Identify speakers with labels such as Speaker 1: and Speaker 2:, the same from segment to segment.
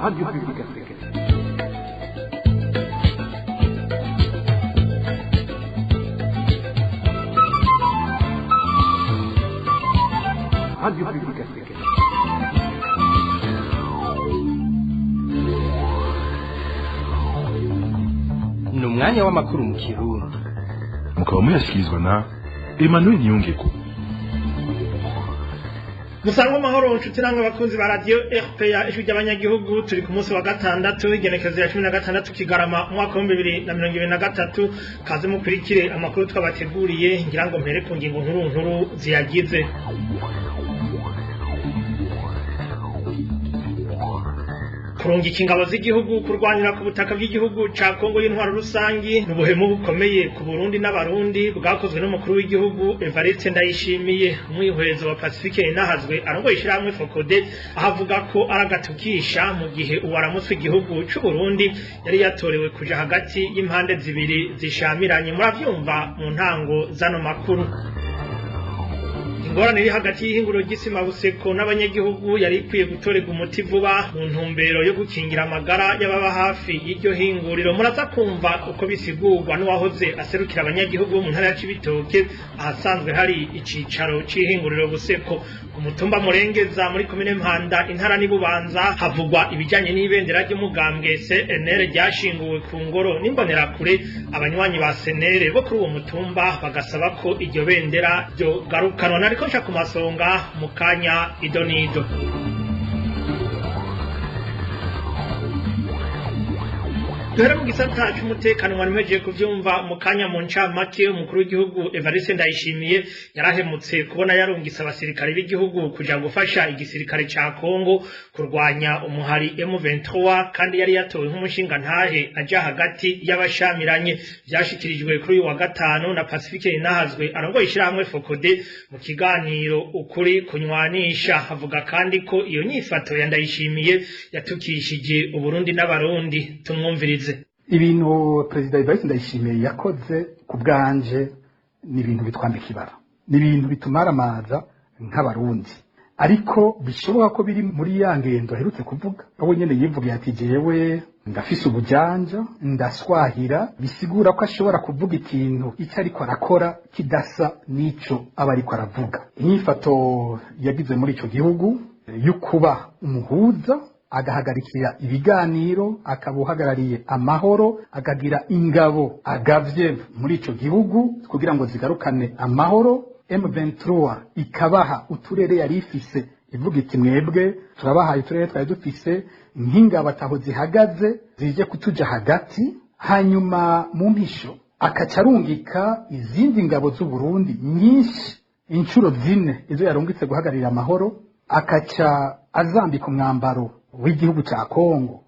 Speaker 1: Radio Publique Africaine. Radio Publique Africaine.
Speaker 2: Ni umwanya w'amakuru mu Kirundi.
Speaker 3: Mukaba muyashyikirizwa na Emmanuel Niyongeko.
Speaker 4: Musangwa amahoro, nshuti namwe abakunzi ba Radio RPA, Ijwi ry'Abanyagihugu. Turi ku munsi wa gatandatu, igenekerezo ya 16 Kigarama, umwaka wa 2023. Kaze mukurikire amakuru twabateguriye. Ngira ngo mpere ku ngingo nkuru nkuru ziyagize. Kurungika ingabo z'igihugu kurwanira ku butaka bw'igihugu ca Kongo y'intwaro rusangi ni ubuhemu bukomeye ku Burundi n'Abarundi bwakozwe n'umukuru w'igihugu Evariste Ndayishimiye. Umwihwezo wa Pacifique Nahazwe arongoye ishirahamwe Fokode aho avuga ko aragatukisha mu gihe uwaramutswe igihugu c'u Burundi yari yatorewe kuja hagati y'impande zibiri zishamiranye. Muravyumva mu ntango zano makuru. Ingorane iri hagati y'ihinguriro ry'isima Buseko n'abanyagihugu yari ikwiye gutorerwa umuti vuba mu ntumbero yo gukingira amagara y'ababa hafi y'iryo hinguriro. Muraza kumva uko bisigurwa n'uwahoze aserukira abanyagihugu bo mu ntara ya Cibitoke, ahasanzwe hari icicaro c'ihinguriro Buseko. Ku mutumba Murengeza muri komine Mpanda, intara n'Ibubanza, havugwa ibijanye n'ibendera ry'umugambwe CNL ryashinguwe ku ngoro n'imbonerakure. Abanywanyi ba CNL bo kuri uwo mutumba bagasaba ko iryo bendera ryogarukanwa. Nariko nca ku masonga, mu kanya idonido. Duhere mu gisata c'umutekano. Mwari muhejeje kuvyumva mu kanya mu ncamake, umukuru w'igihugu Evariste Ndayishimiye yarahemutse kubona yarungitse abasirikare b'igihugu kuja gufasha igisirikare ca Kongo kurwanya umuhari M23, kandi yari yatowe nk'umushinga ntahe aja hagati y'abashamiranye. Vyashikirijwe kuri uyu wa gatanu na Pacifique Nahazwe arongoye ishirahamwe Fokode mu kiganiro Ukuri Kunywanisha. Avuga kandi ko iyo nyifato ya Ndayishimiye yatukishije Uburundi n'Abarundi. Tumwumvirize.
Speaker 5: Ibintu Perezida Evariste Ndayishimiye yakoze, ku bwanje ni ibintu bitwambika ibara, ni ibintu bitumaramaza nk'Abarundi, ariko bishoboka ko biri muri ya ngendo aherutse kuvuga, aho nyene yivugiye ati: "Jewe ndafise ubujanja, ndaswahira." Bisigura ko ashobora kuvuga ikintu icyo ariko arakora kidasa n'ico aba ariko aravuga. Inyifato yagize muri ico gihugu yo kuba umuhuza, agahagarikira ibiganiro, akaba uhagarariye amahoro, akagira ingabo agavye muri ico gihugu kugira ngo zigarukane amahoro, M23 ikabaha uturere yari ifise, ivuga iti: "Mwebwe turabahaye uturere twari dufise nk'ingabo ataho zihagaze, zije kutuja hagati." Hanyuma mu mpisho akaca arungika izindi ngabo z'u Burundi nyinshi, inshuro zine izo yarungitse guhagararira amahoro, akaca azambika umwambaro w'igihugu ca Kongo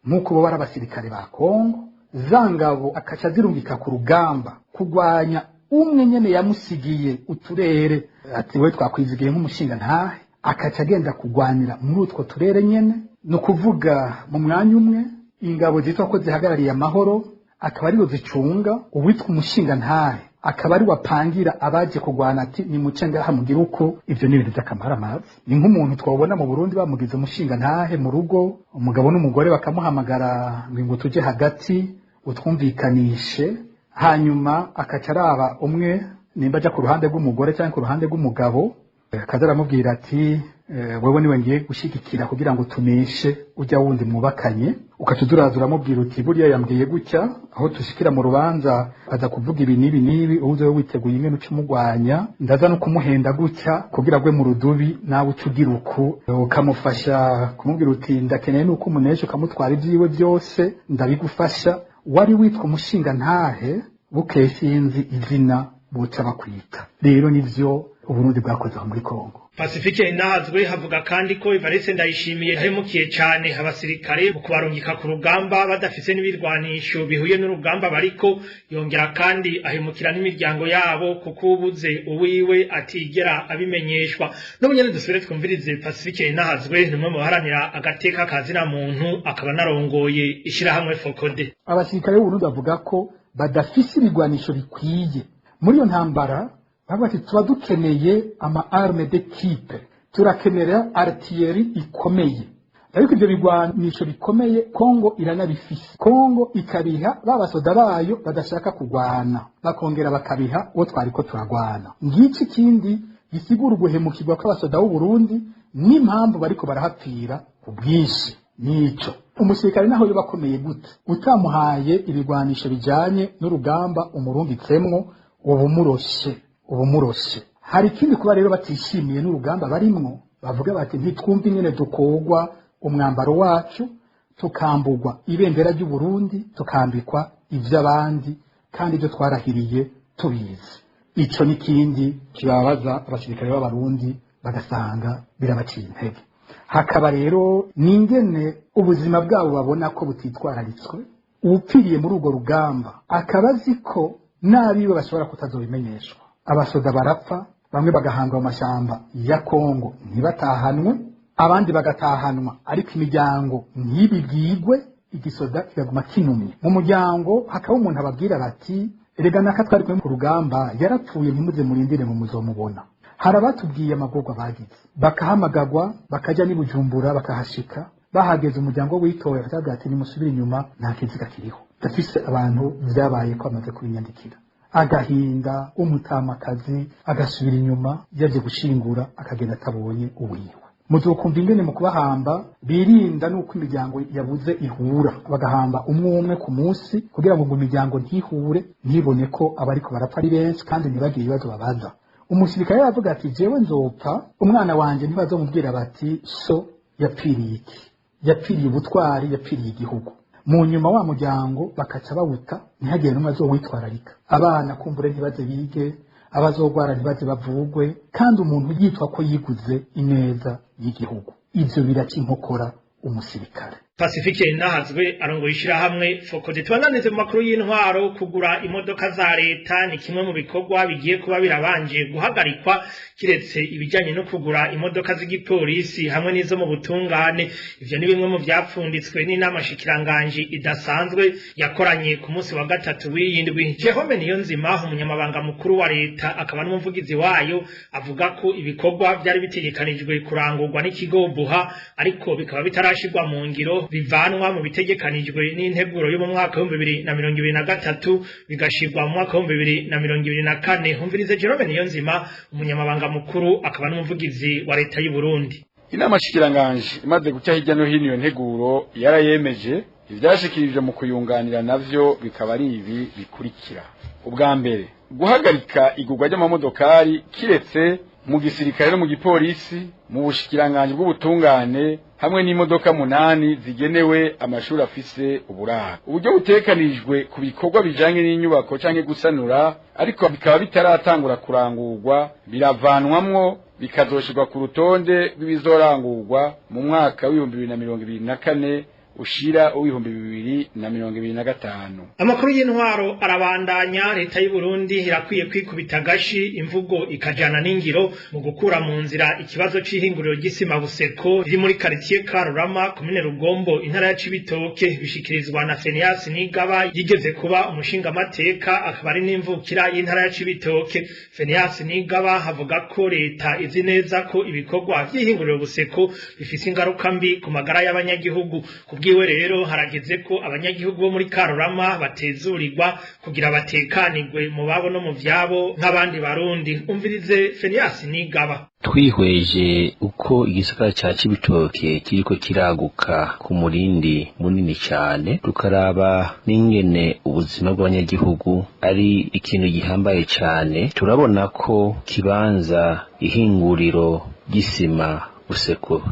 Speaker 5: nk'uko bo bari abasirikare ba Kongo. Za ngabo akaca zirungika ku rugamba kurwanya umwe nyene yamusigiye uturere, ati: "We twakwizigiye nk'umushinga ntahe." Akaca agenda kurwanira muri utwo turere nyene. Ni ukuvuga mu mwanya umwe ingabo zitwa ko zihagarariye amahoro akaba aribo zicunga uwitwa umushinga ntahe, akaba ari wapangira abaje kurwana ati: "Nimuce ngaha, mugire uko." Ivyo ni ibintu vy'akamaramaza. Ni nk'umuntu twabona mu Burundi bamugize umushinga ntahe mu rugo, umugabo n'umugore bakamuhamagara ngo tuje hagati utwumvikanishe, hanyuma akaca araba umwe nimba aja ku ruhande rw'umugore cyangwa ku ruhande rw'umugabo, akaza aramubwira ati: "Wewe niwe ngiye gushyigikira kugira ngo tuneshe ujya wundi mwubakanye." Ukaca uduraza uramubwira uti: "Buriya yambwiye gutya, aho dushikira mu rubanza aza kuvuga ibi n'ibi n'ibi, uze witeguye ingene uca umugwanya, ndaza no kumuhenda gutya kugira agwe mu rudubi, nawe uca ugira uku." Ukamufasha kumubwira uti: "Ndakeneye nuko umunesha ukamutwara ibyiwe byose, ndabigufasha." Wari witwa umushinga ntahe, bukeye sinzi izina boca bakwita. Rero nivyo Uburundi bwakoze aho muri Kongo.
Speaker 4: Pacifique Nahazwe havuga kandi ko Evariste Ndayishimiye yahemukiye cyane abasirikare mu kubarungika ku rugamba badafise n'ibirwanisho bihuye n'urugamba bariko. Yongera kandi ahemukira n'imiryango yabo, kuko ubuze uwiwe atigera abimenyeshwa. N'ubu nyene dusubire twumvirize Pacifique Nahazwe, ni umwe mu baharanira agateka kazina muntu, akaba narongoye ishirahamwe Fokode.
Speaker 5: Abasirikare b'Uburundi bavuga ko badafise ibigwanisho bikwiye muri iyo ntambara. Bavuga ati: "Tuba dukeneye ama arme de type, turakenera artillerie ikomeye." Ariko ivyo bigwanisho bikomeye Kongo iranabifise. Kongo ikabiha babasoda bayo badashaka kugwana, bakongera bakabiha uwo twariko turagwana. Ngiki kindi gisigura uguhemukirwa kw'abasoda b'u Burundi n'impamvu bariko barahapfira ku bwinshi. Nico umusirikare naho yoba akomeye gute, utamuhaye ibigwanisho bijanye n'urugamba umurungitsemwo, ubumuroshe ubumuroshe. Hari ikindi kuba rero batishimiye n'urugamba barimwo, bavuga bati ntitwumva ingene dukogwa umwambaro wacu, tukambugwa ibendera ry'u Burundi, tukambikwa ivy'abandi kandi ibyo twarahiriye tubizi. Ico n'ikindi kibabaza abasirikare b'Abarundi, bagasanga birabaciye intege. Hakaba rero n'ingene ubuzima bwabo babona ko butitwararitswe. Uwupfiriye muri urwo rugamba akaba azi ko n'abiwe bashobora kutazobimenyeshwa. Abasoda barapfa, bamwe bagahangwa mu mashyamba ya Kongo ntibatahanwe, abandi bagatahanwa ariko imiryango ntibibwigwe, igisoda kikaguma kinumye mu muryango. Hakaba umuntu ababwira bati erega naka twari kumwe ku rugamba yarapfuye, ntimuze murindire mu muzomubona. Hari abatubwiye amagorwa bagize, bakahamagagwa bakajya n'i Bujumbura, bakahashika, bahageze umuryango witoye bakavuga ati nimusubire inyuma, nta kiziga kiriho. Ndafise abantu vyabaye ko bamaze kubinyandikira. Agahinda, umutamakazi agasubira inyuma yaje gushingura, akagenda atabonye uwiwe. Muzokumva ingene mu kubahamba birinda nuko imiryango yabuze ihura, bagahamba umwe umwe ku munsi kugira ngo imiryango ntihure, ntibone ko abariko barapfa ari benshi, kandi ntibagire ibibazo babaza. Umusirikare yavuga ati jewe nzopfa, umwana wanje ntibazomubwira bati so yapfiriye iki, yapfiriye ubutwari, yapfiriye igihugu. Mu nyuma wa muryango bakaca bawuta, ntihagire n'umwe azowitwararika. Abana kumbure ntibaze bige, abazogwara ntibaze bavugwe, kandi umuntu yitwa ko yiguze ineza y'igihugu. Ivyo biraca inkokora umusirikare.
Speaker 4: Pacifique Nahazwe arongoye ishirahamwe Fokode. Tubandanirize mu makuru y'intwaro. Kugura imodoka za leta ni kimwe mu bikorwa bigiye kuba birabanje guhagarikwa, kiretse ibijanye no kugura imodoka z'igipolisi hamwe n'izo mu butungane. Ivyo ni bimwe mu vyapfunditswe n'inama shikiranganji idasanzwe yakoranye ku munsi wa gatatu w'iyindwi. Jerome Niyonzima, umunyamabanga mukuru wa leta akaba n'umuvugizi wayo, avuga ko ibikorwa vyari bitegekanijwe kurangurwa n'ikigo Buha ariko bikaba bitarashirwa mu ngiro, bivanwa mu bitegekanijwe n'integuro yo mu mwaka wa 2023 bigashirwa mu mwaka wa 2024. Humvirize Jerome Niyonzima, umunyamabanga mukuru akaba n'umuvugizi wa leta y'u Burundi.
Speaker 6: Inama shikiranganje imaze guca hirya no hino iyo nteguro, yarayemeje. Ivyashikirijwe mu kuyunganira navyo bikaba ari ibi bikurikira: ubwa mbere, guhagarika igurwa ry'amamodokari kiretse mu gisirikare no mu gipolisi, mu bushikiranganji bw'ubutungane, hamwe n'imodoka 8 zigenewe amashuri afise uburaro. Uburyo butekanijwe ku bikorwa bijanye n'inyubako canke gusanura ariko bikaba bitaratangura kurangurwa, biravanwamwo bikazoshirwa ku rutonde rw'ibizorangurwa mu mwaka wa 2024 ushira uw'2025.
Speaker 4: Amakuru y'intwaro arabandanya. Leta y'u Burundi irakwiye kwikubita agashi, imvugo ikajana n'ingiro mu gukura mu nzira ikibazo c'ihinguriro ry'isima Buseko riri muri quartier Karurama, komine Rugombo, intara ya Cibitoke. Bishikirizwa na Fenias Nigaba, yigeze kuba umushingamateka akaba ari n'imvukira y'intara ya Cibitoke. Fenias Nigaba avuga ko leta izi neza ko ibikorwa vy'ihinguriro Buseko bifise ingaruka mbi ku magara y'abanyagihugu. Kubwiwe rero, harageze ko abanyagihugu bo muri Karurama batezurirwa kugira batekanirwe mu babo no mu vyabo nk'abandi Barundi. Umvirize Fenias Nigaba.
Speaker 7: Twihweje uko igisagara ca Cibitoke kiriko kiraguka ku murindi munini cane, tukaraba n'ingene ubuzima bw'abanyagihugu ari ikintu gihambaye cane, turabona ko kibanza ihinguriro ry'isima Buseko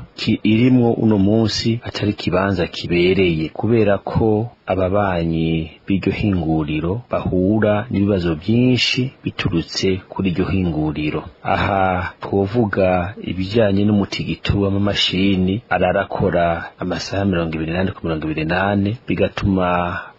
Speaker 7: irimwo uno munsi atari kibanza kibereye, kubera ko ababanyi b'iryo hinguriro bahura n'ibibazo byinshi biturutse kuri iryo hinguriro. Aha twovuga ibijyanye n'umutigito w'amamashini ararakora amasaha 24 ku 24, bigatuma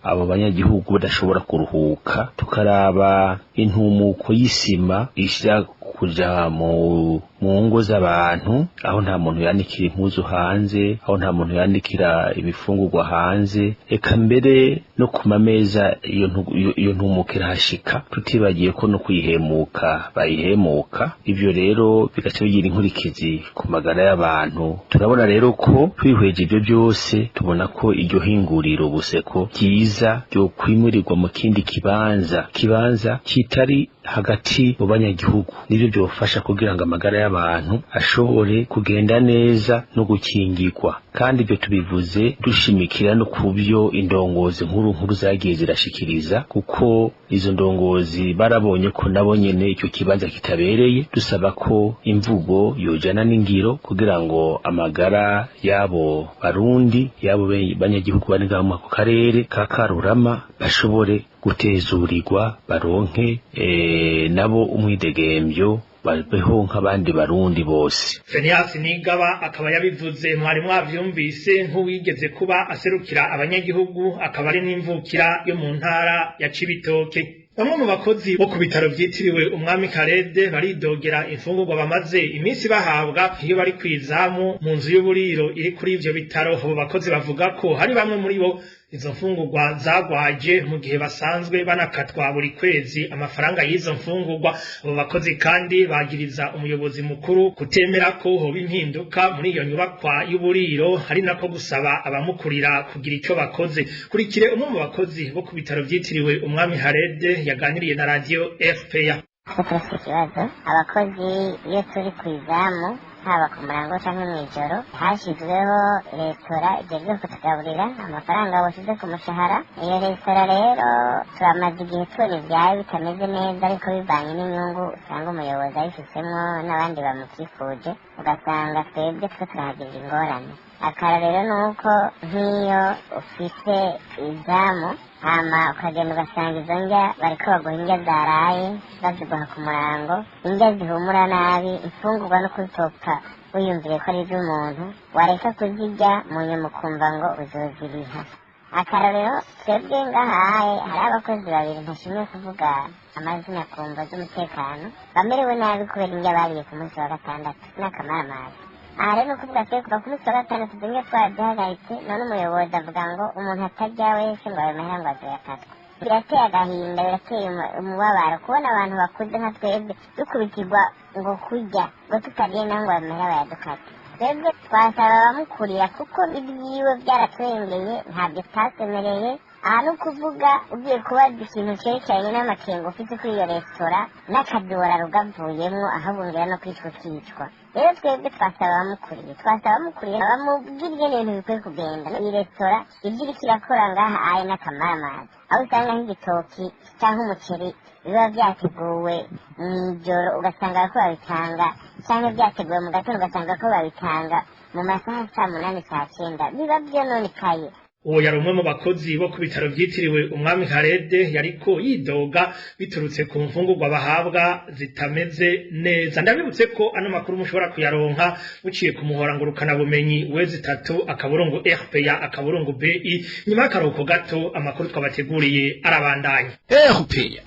Speaker 7: abo banyagihugu badashobora kuruhuka. Tukaraba intumuko y'isima ishyira kuja mu ngo z'abantu, aho nta muntu yanikira impuzu hanze, aho nta muntu yanikira ibifungurwa hanze, eka mbere. Mbere no ku mameza iyo ntumuko irahashika, tutibagiye ko no kuyihemuka bayihemuka. Ivyo rero bigaca bigira inkurikizi ku magara y'abantu. Turabona rero ko twihweje ivyo byose, tubona ko iryo hinguriro Buseko ryiza ryo kwimurirwa mu kindi kibanza kitari hagati mu banyagihugu. Nivyo byofasha kugira ngo amagara y'abantu ashobore kugenda neza no gukingirwa. Kandi ibyo tubivuze dushimikira no kubyo indongozi nkuru nkuru zagiye zirashikiriza, kuko izo ndongozi barabonye ko nabo nyene icyo kibanza kitabereye. Dusaba ko imvugo yojana n'ingiro kugira ngo amagara y'abo Barundi, y'abo banyagihugu bari ngaho mu ako karere ka Karurama bashobore gutezurirwa, baronke nabo umwidegembyo, babeho nk'abandi Barundi bose.
Speaker 4: Fenias Nigaba akaba yabivuze, mwari mwavyumvise, nk'uwigeze kuba aserukira abanyagihugu, akaba ari n'imvukira yo mu ntara ya Cibitoke. Bamwe mu bakozi bo ku bitaro vyitiriwe Umwami Karede baridogera imfungurwa bamaze iminsi bahabwa iyo bari kw'izamu mu nzu y'uburiro iri kuri ivyo bitaro. Abo bakozi bavuga ko hari bamwe muri bo izo mfungurwa zagwaje, mu gihe basanzwe banakatwa buri kwezi amafaranga y'izo mfungurwa. Abo bakozi kandi bagiriza umuyobozi mukuru kutemera ko hoba impinduka muri iyo nyubakwa y'uburiro, hari nako gusaba abamukurira kugira ico bakoze. Kurikire umwe mu bakozi bo ku bitaro vyitiriwe Umwami Harede yaganiriye na Radio RPA.
Speaker 8: Twe turafite ikibazo abakozi iyo turi ku izamu, haba ku murango cyangwa mw'ijoro. Hashyizweho resitora ijejwe kutugaburira, amafaranga washyize ku mushahara. Iyo resitora rero turamaze igihe tubona ibyayo bitameze neza, ariko bivanye n'inyungu usanga umuyobozi abifisemo n'abandi bamukikuje, ugasanga twebwe twe turahagirira ingorane. Akarorero ni uko nk'iyo ufise izamu, hama ukagenda ugasanga izo ndya bariko baguha indya zaraye, baziguha ku murango, indya zihumura nabi, imfungurwa no kuzitopfa wiyumviye ko ari iz'umuntu, wareka kuzirya mu nyuma ukumva ngo uzoziriha. Akarorero, twebwe ngahaye hari abakozi babiri, ntashimwe kuvuga amazina ku mvo z'umutekano, bamerewe nabi kubera indya bariye ku munsi wa gatandatu n'akamaramaza. Aha rero ni ukuvuga twe kuva ku munsi wa gatandatu zimwe twarazihagaritse. None umuyobozi avuga ngo umuntu atarya wese ngo ayo mahera ngo azoyakatwa. Birateye agahinda, birateye umubabaro kubona abantu bakuze nka twebwe dukubitirwa ngo kurya, ngo tutariye naho ngo ayo mahera bayadukate. Twebwe twasaba abamukurira, kuko ibyiwe byaraturengeye, ntabyo tutasemereye. Aha ni ukuvuga ugiye kubaza ikintu cyerekeranye n'amakenga ufite kuri iyo resitora, n'akadora rugavuyemwo, aho bongera no kwicwa ukicwa. Rero twebwe twasaba abamukuriye bamubwira ingene ibintu bikwiye kugenda. Iyi resitora ivyo iriko irakora ngaha aye n'akamaramaza, aho usanga nk'igitoki cyangwa umuceri biba vyateguwe mw'ijoro, ugasanga bariko babitanga, canke vyateguwe mu gatondo, ugasanga ko babitanga mu masaha 8:00, 9:00, biba vyononekaye.
Speaker 4: Uwo yari umwe mu bakozi bo ku bitaro vyitiriwe Umwami Harede, yariko yidoga biturutse ku mfungurwa bahabwa zitameze neza. Ndabibutse ko ano makuru mushobora kuyaronka muciye ku muhora ngurukana bumenyi w3.rpa.bi. Nyuma y'akaruhuko gato, amakuru twabateguriye arabandanya.
Speaker 2: RPA.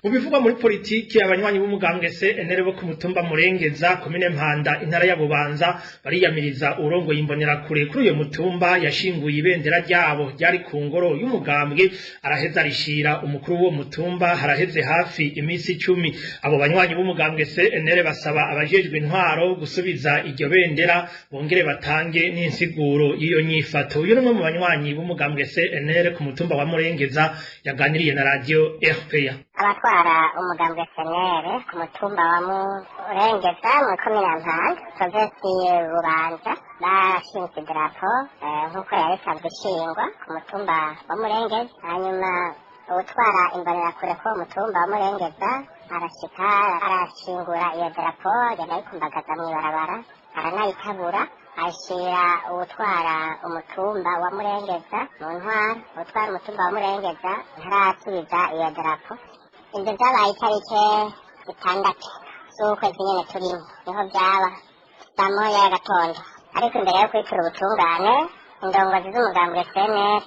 Speaker 4: Mu bivugwa muri politiki, abanywanyi b'umugambwe CNL bo ku mutumba Murengeza, komine Mpanda, intara ya Bubanza, bariyamiriza urongoye imbonerakure kuri uyo mutumba yashinguye ibendera ryabo ryari ku ngoro y'umugambwe, araheza arishira umukuru w'uwo mutumba. Haraheze hafi iminsi 10. Abo banywanyi b'umugambwe CNL basaba abajejwe intwaro gusubiza iryo bendera, bongere batange n'insiguro y'iyo nyifato. Uyu ni umwe mu banywanyi b'umugambwe CNL ku mutumba wa Murengeza yaganiriye na Radio RPA.
Speaker 8: Abatwara umugambwe CNL ku mutumba wa Murengeza mu komine ya Mpanda, provinsi Bubanza, bashinze idarapo nk'uko yari isanzwe ishingwa ku mutumba wa Murengeza. Hanyuma uwutwara imbonerakure ko mutumba wa Murengeza arashika arashingura iyo darapo, agenda ayikumbagaza mw'ibarabara, aranayitabura, ayishira uwutwara umutumba wa Murengeza mu ntwara. Uwutwara umutumba wa Murengeza ntarasubiza iyo darapo. Ibyo byabaye itariki 6 z'ukwezi nyene turimo, niho byaba saa 1 y'agatondo. Ariko imbere yo kwitura ubutungane, indongozi z'umugambwe CNL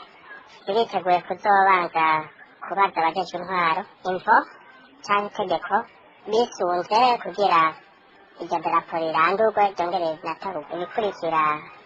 Speaker 8: ziriteguye kuzobanza kubaza abajejwe intwaro imvo canke itegeko bisunze kugira iryo darapo rirandurwe ryongere rinatarurwe. Ibikurikira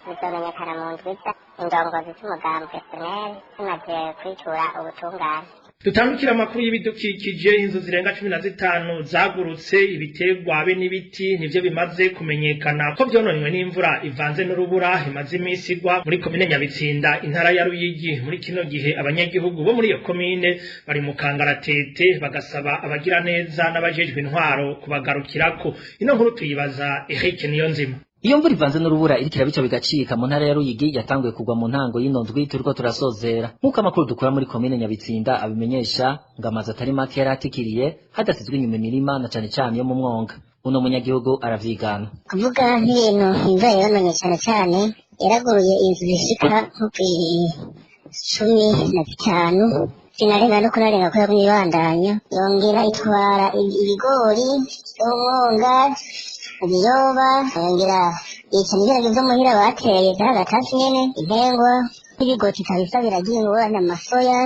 Speaker 8: Bizomenyekana mu ndwiza indongozi z'umugambwe SNL zimaze kwitura ubutungane.
Speaker 4: Dutandukira amakuru y'ibidukikije. Inzu zirenga 15 zagurutse, ibiterwa be n'ibiti nivyo bimaze kumenyekana ko vyononywe n'imvura ivanze n'urubura imaze iminsi igwa muri komine Nyabitsinda, intara ya Ruyigi. Muri kino gihe abanyagihugu bo muri iyo komine bari mu kangaratete, bagasaba abagira neza n'abajejwe intwaro kubagarukirako. Ino nkuru tuyibaza Eric Niyonzima.
Speaker 9: Iyo mvura ivanze n'urubura iriko irabica bigacika mu ntara ya Ruyigi yatanguye kugwa mu ntango y'ino ndwi turiko turasozera. Nk'uko amakuru dukura muri komine Nyabitsinda abimenyesha, ngo amazu atari make yaratikiriye, hadasizwe inyuma imirima na cane cane yo mu mwonga. Uno munyagihugu aravyigana.
Speaker 8: Kuvuga nk'ibintu imvura yononye, cane cane yaraguruye inzu zishika nko kw'15, sinarenga no kunarenga ko yagumye ibandanya, yongera itwara ibigori vy'umwonga, ibiyoba, yongera yica n'ibiharage vyo muhira bateye vy'agatasi nyene, intengwa n'ibigoti kabisa biragira ingorane, amasoya,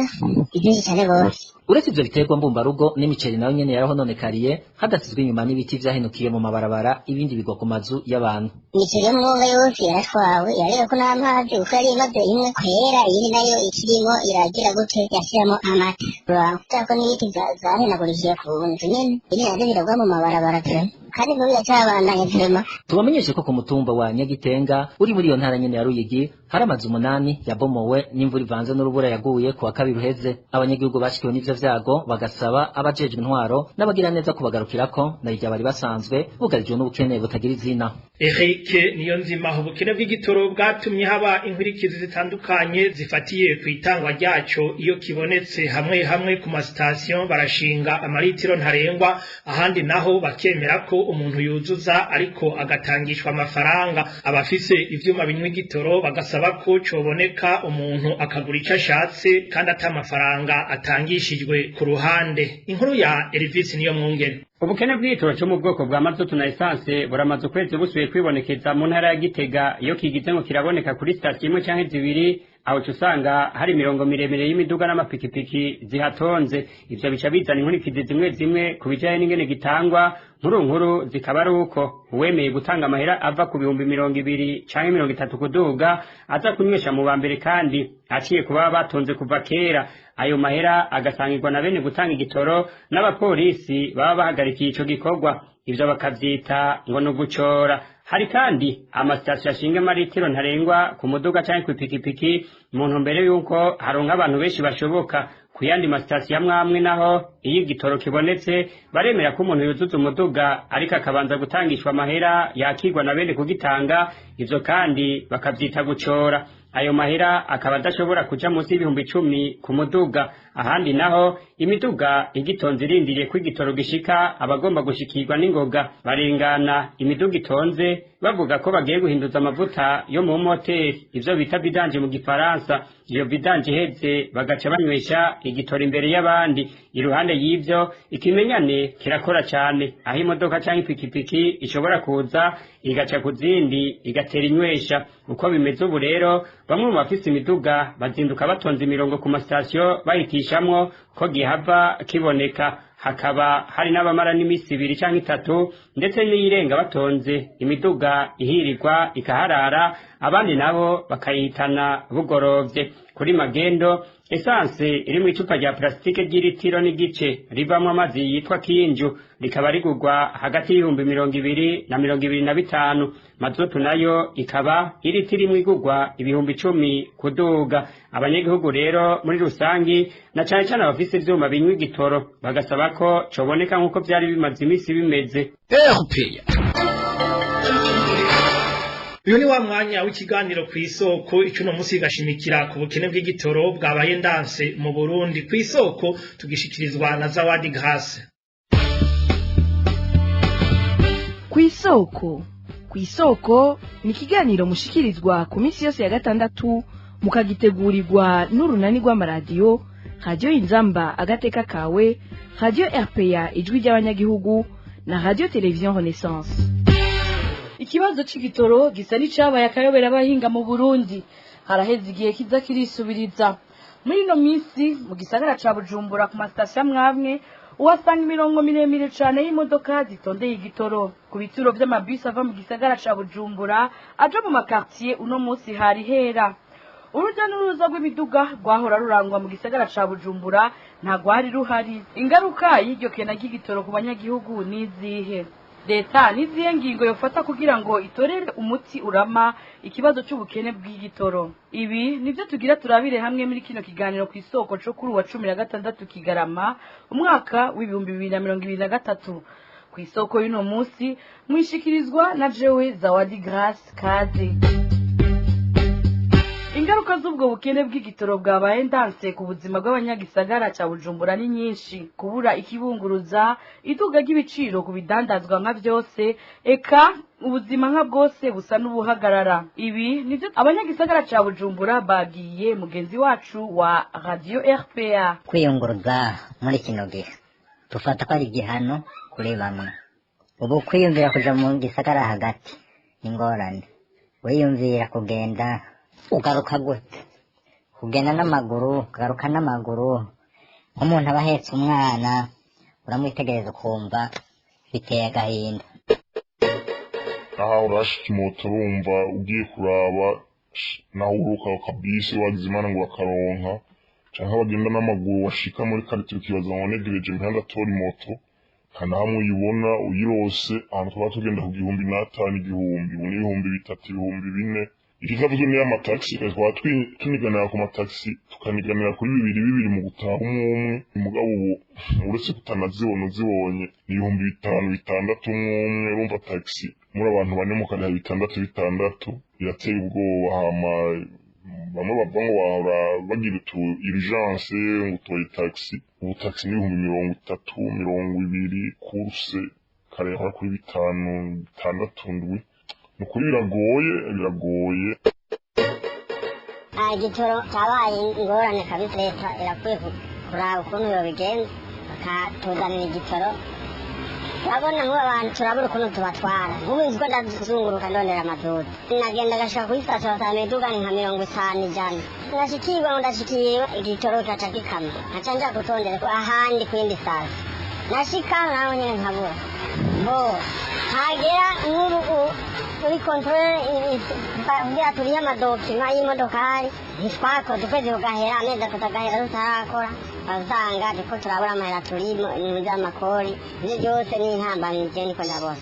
Speaker 8: vyinshi cane gose.
Speaker 9: Uretse ivyo biterwa mbumbarugo, n'imiceri nayo nyene yarahononekariye, hadasizwe inyuma n'ibiti vyahenukiye mu mabarabara, ibindi bigwa ku mazu y'abantu.
Speaker 8: Imiceri yo mu mwonga yose yaratwawe, irarengako n'amazi kuko yari imaze imwe kwera, iyindi nayo ikirimo iragira gute, yashiramo amata, kubera ko n'ibiti zahenagurikiye ku nzu nyene, ibindi navyo biragwa mu mabarabara vraiment, kandi ngo biracabandanya vraiment.
Speaker 9: Tubamenyeshe ko ku mutumba wa Nyagitenga uri muri iyo ntara nyene ya Ruyigi hari amazu 8 yabomowe n'imvura ivanze n'urubura yaguye ku wa kabiri uheze. Abanyagihugu bashikiwe n'ivyo vyago bagasaba abajejwe intwaro n'abagira neza kubagarukirako, na rirya bari basanzwe bugarijwe n'ubukene butagira izina.
Speaker 4: Eric Niyonzima. Ubukene bw'igitoro bwatumye haba inkurikizi zitandukanye zifatiye ku itangwa ryaco iyo kibonetse. Hamwe hamwe ku masitasiyo barashinga amaritiro ntarengwa, ahandi naho bakemera ko umuntu yuzuza ariko agatangishwa amafaranga. Abafise ivyuma binywa igitoro bagasaba ko coboneka, umuntu akagura icyo ashatse kandi ata mafaranga atangishijwe ku ruhande. Inkuru ya Elvis Niyomwungere.
Speaker 10: Ubukene bw'igitoro cyo mu bwoko bwa mazutu na esanse buramaze ukwezi busubiye kwibonekeza mu ntara ya Gitega. Iyo kigize ngo kiraboneka kuri sitasiyo imwe canke zibiri, aho uca usanga hari imirongo miremire y'imiduga n'amapikipiki zihatonze. Ivyo bica bizana inkurikizi zimwe zimwe ku bijanye n'ingene gitangwa. Nkuru nkuru zikaba ari uko uwemeye gutanga amahera ava ku 20,000 canke 30 kuduga aza kunywesha mu ba mbere, kandi aciye ku baba batonze kuva kera. Ayo mahera agasangirwa na bene gutanga igitoro n'abapolisi baba bahagarikiye ico gikorwa. Ivyo bakavyita ngo ni ugucora. Hari kandi amasitasiyo ashinga amaritiro ntarengwa ku muduga canke kw'ipikipiki mu ntumbero y'uko haronka abantu benshi bashoboka. Ku yandi masitasiyo amwe amwe naho, iyo igitoro kibonetse baremera ko umuntu yuzuza umuduga ariko akabanza gutangishwa amahera yakirwa na bene kugitanga. Ivyo kandi bakavyita gucora. Ayo mahera akaba adashobora kuja munsi y'10,000 ku muduga. Ahandi naho imiduga igitonze irindiriye ko igitoro gishika, abagomba gushikirwa n'ingoga barengana imiduga itonze bavuga ko bagiye guhinduza amavuta yo mu moteri, ivyo bita vidange mu gifaransa. Iyo vidange iheze bagaca banywesha igitoro imbere y'abandi. Iruhande y'ivyo, ikimenyane kirakora cane, aho imodoka canke ipikipiki ishobora kuza igaca ku zindi igatera inywesha. Uko bimeze ubu rero, bamwe mu bafise imiduga bazinduka batonze imirongo ku masitasiyo bahitishamwo ko gihava kiboneka. Hakaba hari n'abamara n'imisi 2 canke 3 ndetse n'iyirenga batonze, imiduga ihirirwa ikaharara, abandi nabo bakayihitana bugorovye. Kuri magendo, esanse iri mu icupa rya plasitike ry'iritiro n'igice rivamwo amazi yitwa kinju rikaba rigurwa hagati y'20,000 na 25,000. Mazutu nayo ikaba iritiro imwe igurwa 10,000 kuduga. Abanyagihugu rero muri rusangi, na cane cane abafise ivyuma binywa igitoro, bagasaba ko coboneka nk'uko vyari bimaze imisi bimeze.
Speaker 4: Uyu ni wa mwanya w'ikiganiro ku isoko. Icuno musi gashimikira ku bukene bw'igitoro bwabaye ndanse mu Burundi. Ku isoko tugishikirizwa na Zawadi Grace.
Speaker 11: Ku isoko ni ikiganiro mushikirizwa ku minsi yose ya gatandatu, mukagitegurirwa n'urunani rw'amaradiyo Radio Inzamba Agateka Kawe, Radio RPA Ijwi ry'Abanyagihugu na Radio Television Renaissance.
Speaker 12: Ikibazo c'igitoro gisa n'icabaye akayobera abahinga mu Burundi. Haraheze igihe kiza kirisubiriza. Muri ino minsi mu gisagara ca Bujumbura ku masitasiyo amwamwe Uhasanga imirongo miremire cane y'imodoka zitondeye igitoro ku bituro vy'amabisi ava mu gisagara ca Bujumbura aja mu makartier. Uno munsi hari hera urujya n'uruza rw'imiduga rwahora rurangwa mu gisagara ca Bujumbura nta rwari ruhari. Ingaruka y'iryo kena ry'igitoro ku banyagihugu n'izihe? Leta n'izihe ngingo yofata kugira ngo itorere umuti urama ikibazo c'ubukene bw'igitoro? Ibi nivyo tugira turabire hamwe muri kino kiganiro ku isoko co kuri uwa 16 Kigarama umwaka w'2023. Ku isoko y'uno munsi mwishikirizwa na jewe Zawadi Grace Kazi. Ingaruka z'ubwo bukene bw'igitoro bwabaye ndanse ku buzima bw'abanyagisagara ca Bujumbura ni nyinshi: kubura ikibunguruza, iduga ry'ibiciro ku bidandazwa nka byose, eka ubuzima nka bwose busa n'ubuhagarara. Ibi nivyo abanyagisagara ca Bujumbura bagiye mugenzi wacu wa Radio RPA.
Speaker 8: Kwiyunguruza muri kino gihe dufata ko ari igihano kuri bamwe. Ubu kwiyumvira kuja mu gisagara hagati ni ingorane. Wiyumvira kugenda, ugaruka gute? Kugenda n'amaguru, ugaruka n'amaguru. Nk'umuntu aba ahetse umwana, uramwitegereza ukumva biteye agahinda.
Speaker 13: Naho urashika imoto, urumva ugiye kuraba naho uruka akabisi wagize Imana ngo bakaronka, canke bagenda n'amaguru, washika muri quartier ukibaza ngo negereje imihanda atora imoto, nta na hamwe uyibona. Uyirose ahantu twaba tugenda ku 1500, 1000, ubu ni 3000, 4000. Ikitavuzwe niyo amataxi. Twaba tuniganira ku mataxi, tukaniganira kuri bibiri bibiri mu gutaha umwe umwe. Mugabo ubu uretse kutanazibona, uzibonye ni 5000, 6000 umwe umwe. Urumva taxi muri abantu bane mukariha bitandatu bitandatu, birateye ubwoba. Hama bamwe bavuga ngo bahora bagira utu urgence ngo utoye taxi, ubu taxi ni 30,000, 20,000 course, kare yahora kuri bitanu, bitandatu, ndwi. Ni ukuri biragoye, biragoye.
Speaker 8: Igitoro cyabaye ingorane kabisa. Leta irakwiye kuraba ukuntu yobigenza bakatuzanira igitoro. Turabona nk'ubu abantu turabura ukuntu tubatwara. Nk'ubu nzi ko ndazunguruka ndondera amadudu, nagenda gashika kuri sitasiyo basanga imiduga ni nka 50, 100. Nashikirwa ngo ndashikiriwe, igitoro kikaca kikama, nkaca nja gutondera ahandi ku yindi sitasiyo. Nashika naho nyene nkabura bo hagera. Nk'ubu muri contrôle kugira turihe amadocuments y'imodokari ntitwakoze, ukwezi kugahera, amezi 3 agahera tutarakora. Usanga turiko turabura amahera turi mu by'amakori. Ivyo byose ni intambamyi niko ndabona.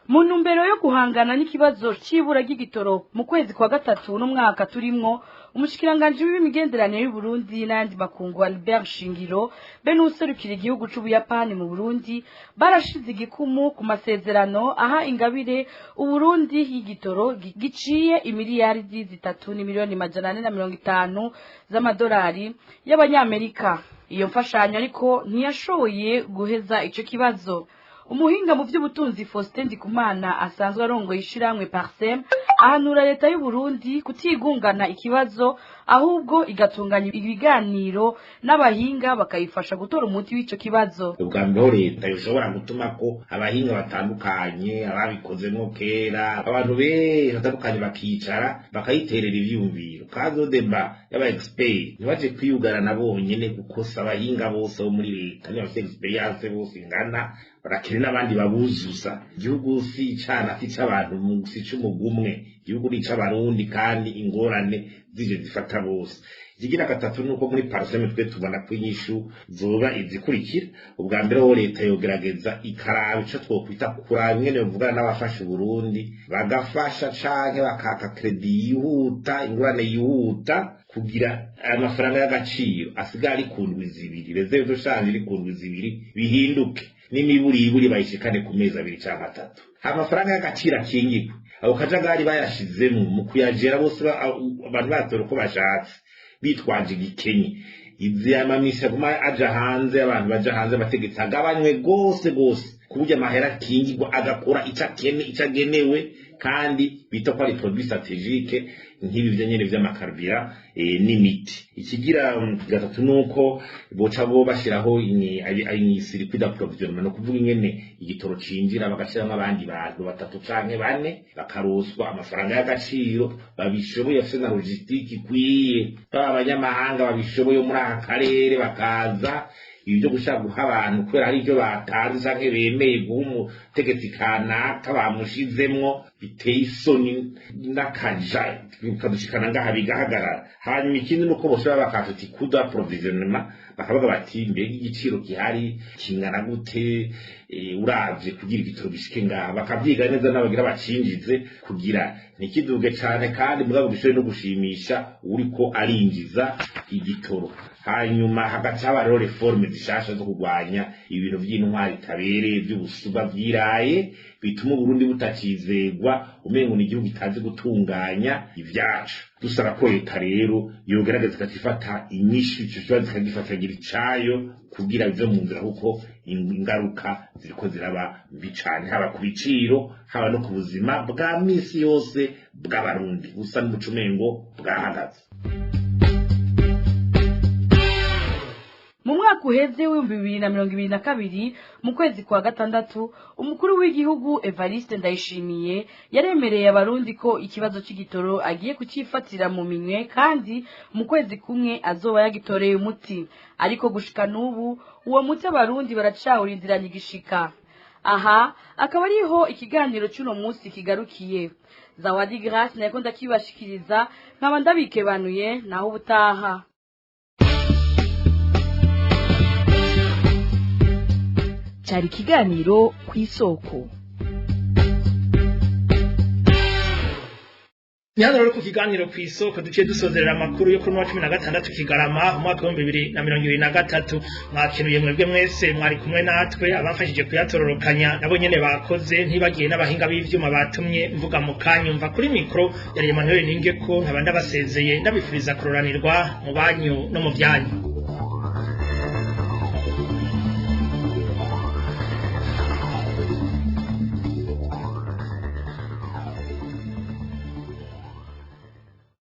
Speaker 12: Mu ntumbero yo guhangana n'ikibazo c'ibura ry'igitoro, mu kwezi kwa gatatu n'umwaka turimwo, umushikiranganji w'imigenderanire y'u Burundi n'ayandi makungu Albert Shingiro be n'uwuserukira igihugu c'Ubuyapani mu Burundi barashize igikumu ku masezerano aha ingabire Uburundi y'igitoro giciye imiliyaridi 3 n'imiliyoni 450 z'amadolari y'abanyamerika. Iyo mfashanyo ariko ntiyashoboye guheza ico kibazo. Umuhinga mu by'ubutunzi Faustin Ndikumana asanzwe arongoye ishirahamwe Parsem ahanura leta y'u Burundi kutigungana ikibazo, ahubwo igatunganya ibiganiro n'abahinga bakayifasha gutora umuti w'ico kibazo.
Speaker 14: Ubwa mbere leta ishobora gutuma ko abahinga batandukanye, ababikozemo kera, abantu benshi batandukanye bakicara bakayiterera ivyumviro, kazo débat y'aba expert, ntibaje kwiyugarana bonyene, kuko si abahinga bose bo muri leta niba bafite expérience bose ingana, barakene n'abandi babuzuza. Igihugu si icana, si ic'abantu, si ic'umugwi umwe. Igihugu ni ic'abarundi kandi ingorane zije zifata bose. Ikigira gatatu nuko muri Parsem twe tubona ko inyishu zoba izikurikira: ubwa mbere ho leta yogerageza ikaraba ico twokwita kuraba ingene bavugana n'abafasha Uburundi, bagafasha canke bakaka crédit yihuta, ingurane yihuta, kugira amafaranga y'agaciro asigaye ari ku ndwi 2, réserve de change iri ku ndwi 2 bihinduke n'imiburiburi bayishikane ku mezi 2 canke 3, amafaranga y'agaciro akingirwe. Abo kajagari bayashizemo mu kuyagera bose, abantu batora uko bashatse bitwaje igikenye, izi amamisi aguma aja hanze, abantu baja hanze, abategetsi agabanywe gose gose, ku buryo amahera akingirwa agakora ico akene ico agenewe, kandi bita ko ari produit stratégique nk'ibi vyo nyene vy'amacarburant n'imiti. Ikigira gatatu nuko boca bo bashiraho circuit d'approvisionnement, no kuvuga ingene igitoro cinjira, bagashiramwo abandi bantu batatu canke bane, bakaroswa amafaranga y'agaciro, babishoboye, bafise na logistique ikwiye, baba abanyamahanga babishoboye muri aka karere bakaza. Ibi byo gushaka guha abantu kubera hari ibyo batanze canke bemeye guha umutegetsi kanaka bamushizemwo, biteye isoni n'akaja bikadushikana ngaha bigahagarara. Hanyuma ikindi nuko bose baba bakatuti coût d'approvisionnement, bakavuga bati mbega igiciro gihari kingana gute uravye kugira igitoro gishike ngaha, bakavyiga neza n'abagira bacinjize kugira ntikiduge cane, kandi mugabo gishobore no gushimisha uriko arinjiza igitoro. Hanyuma hagaca haba rero réformes zishasha zo kurwanya ibintu vy'intwari itabereye, vy'ubusuba vyiraye, bituma Uburundi butakizegwa, umengo ni igihugu kitazi gutunganya ivyacu. Dusaba ko leta rero yogerageza ikacifata inyishu ico kibazo, ikagifatagira icayo kugira bive mu nzira, kuko ingaruka ziriko ziraba mbi cane, haba ku biciro, haba no ku buzima bwa misi yose bw'Abarundi busa n'umuco umengo bwahagaze.
Speaker 12: Mu mwaka uheze w'2022, mu kwezi kwa gatandatu, umukuru w'igihugu Evariste Ndayishimiye yaremereye Abarundi ko ikibazo c'igitoro agiye kucifatira mu minwe, kandi mu kwezi kumwe azoba yagitoreye umuti. Ariko gushika n'ubu uwo muti Abarundi baracawurindiranye igishika. Aha akaba ariho ikiganiro cy'uno munsi kigarukiye. Zawadi Grace nayiko ndakibashikiriza, nkaba ndabikebanuye. Naho ubutaha.
Speaker 11: Cyari ikiganiro Ku Isoko.
Speaker 4: Ni hano rero ku kiganiro Ku Isoko duciye dusozerera amakuru yo kuri wa 16 Kigarama umwaka w'2023. Mwakenuye mwebwe mwese mwari kumwe natwe, abafashije kuyatororokanya nabo nyene bakoze, ntibagiye n'abahinga b'ivyuma batumye mvuga mu kanyumva. Kuri mikro yari Emmanuel Ningeko, nkaba ndabasezeye ndabifuriza kuroranirwa mu banyu no mu vyanyu.